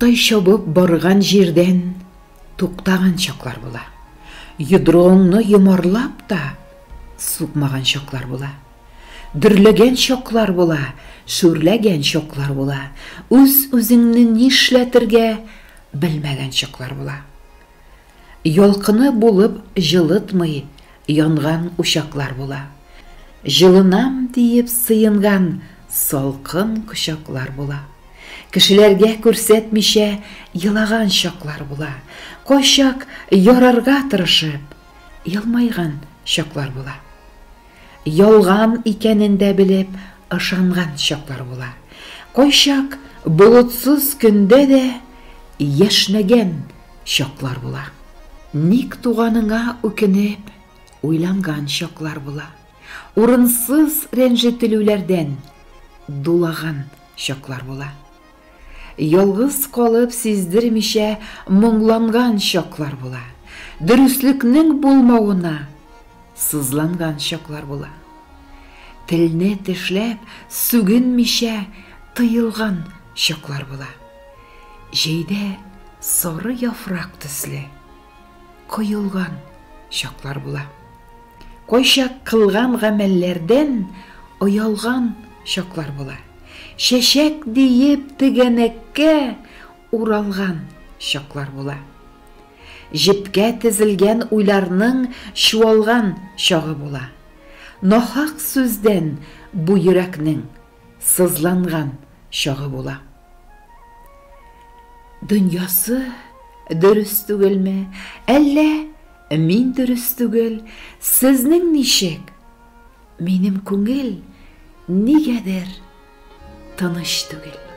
Аттай чабып барган җирдән туктаган чаклар була. Йодрыгыңны йомарлап та сукмаган чаклар була. Дөрләгән чаклар була, шүрләгән чаклар була. Үз-үзеңне нишләтергә белмәгән чаклар була. Ялкыны булып җылытмый янган учаклар була. Җылынам диеп сыенган салкын кочаклар була. Кешеләргә күрсәтмичә елаган чаклар була. Кайчак ярарга тырышып, елмайган чаклар була. Ялган икәнен дә белеп, ышанган чаклар була. Кайчак болытсыз көндә дә яшьнәгән чаклар була. Ник туганыңа үкенеп, уйланган чаклар була. Урынсыз рәнҗетелүләрдән дулаган чаклар була. Ялгыз калып сиздермичә моңланган чаклар була. Дөреслекнең булмавына сызланган чаклар була. Телне тешләп, сүгенмичә тыелган чаклар була. Җәйдә сары яфрак төсле коелган чаклар була. Кайчак кылган гамәлләрдән оялган чаклар була. Чәчәк диеп тегәнәккә уралган чаклар була. Җепкә тезелгән уйларның чуалган чагы була. Нахак сүздән бу йөрәкнең сызланган чагы була. Дөньясы дөрес түгелме, әллә мин дөрес түгел, сезнең ничек? Минем күңел нигәдер тыныч түгел.